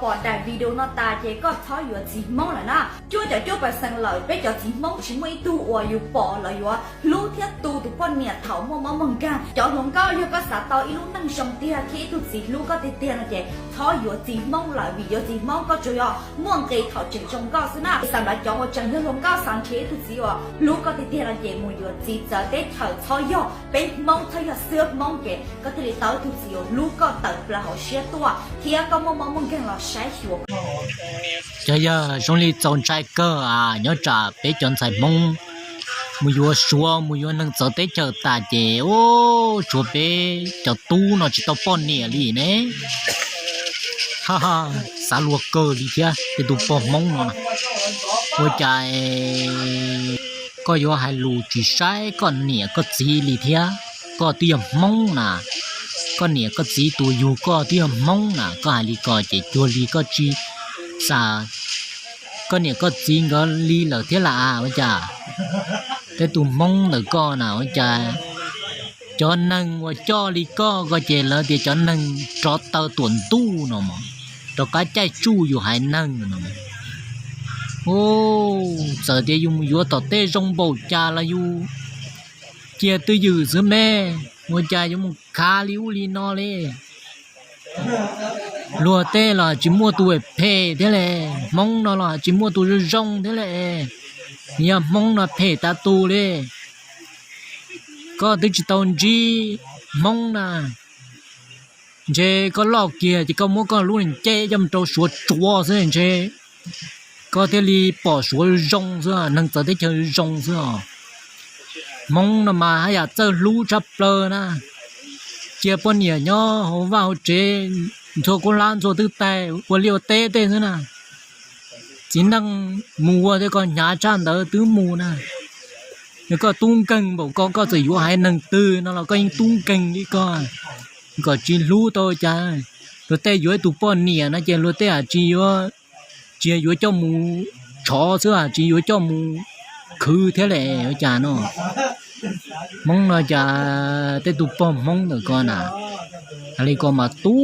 Pom daim video no tas ces koj txhob yuav txiv Hmoob lawm na. Cuaj caum cuaj percent lawm peb cov txiv Hmoob tsis muaj ib tug uas yus pom los yuav hlub thiab tu tus poj niam thaum muaj mob muaj nkeeg. Cov hluas nkauj, yog koj xav tau ib lub neej zoo tiag thiab ib tug txiv hlub koj tiag tiag no ces txhob yuav txiv Hmoob lawm, vim yuav txiv Hmoob koj tsuas yog muaj nqis thaum tseem zoo nkauj xwb na. Xav nrad cov uas tseem yog hluas nkauj xav nrhiav ib tug txiv uas hlub koj tiag tiag no ces mus yuav txiv txawv teb chaws, txhob yog peb Hmoob, txhob yog xwb Hmoob ces koj thiaj li tau ib tug txiv uas hlub koj tawm plaws hauv siab tuaj thiab koj muaj mob muaj nkeeg los saib xyuas. Cov yawg, zoo li txaus ntshai kawg a, nyob tsam peb cov ntxhais Hmoob mus yuav Suav mus yuav neeg txawv teb chaws tas ces, u, tshuav peb cov tub no tsis tau poj niam li ne. Xav luag kawg li thiab tej tus pog Hmoob no. Ua cas koj yuav hais lus tsis saib koj niam koj txiv li thiab? Koj twb yog Hmoob na, koj niam koj txiv tus yug koj twb yog Hmoob na, koj hais li ko ces cuag li koj tsis xav koj niam koj txiv nkawd li lawm thiab las. Ua cas tej tus Hmoob ntawm koj na, ua cas cov neeg uas coj li koj ko ces lawv tias cov neeg rov taw tuam ntuj no, rov qab caij tsuj yus haiv neeg no. Txawm tias yus mus yuav tom tej zoo npaum cas los yus cia twj ywm xwb me, ua cas yuav mus khav li ub li no li. Luag tej los tsis muaj tus phem thiab le, Hmoob no los tsis muaj tus zoo zoo thiab le, yog Hmoob no phem tas tus li. Koj twb tsis tau ntsib Hmoob na, ntshe koj loj kiag ces koj muab koj lub ncej coj mus rau Suav tsuav xwb ntshe koj thiaj li pom Suav zoo xwb, neeg txawv teb chaws zoo xwb os. Hmoob no mas haj yam txawj hlub tshaj plaws na, cia poj niam nyob hauv vaj hauv tsev, ntxhua kub hlab ntxhua twb tais ua liaj ua teb tej xwb na. Txiv neej mus ua tej ko hnyav tshaj ntawd twb mus na. Yog koj tub nkeeg npaum ko koj txawm yuav haiv neeg twg no los koj yeej tub nkeeg li ko, kom tsis hlub tau cas. Luag tej yuav ib tug poj niam no ces luag tej tsis yuav, tsis yuav coj mus tshov xwb, tsis yuav coj mus khwv thiab le, ua cas no. Hmoob no cas tej tus pog Hmoob ntawm ko na, hais li ko mas tub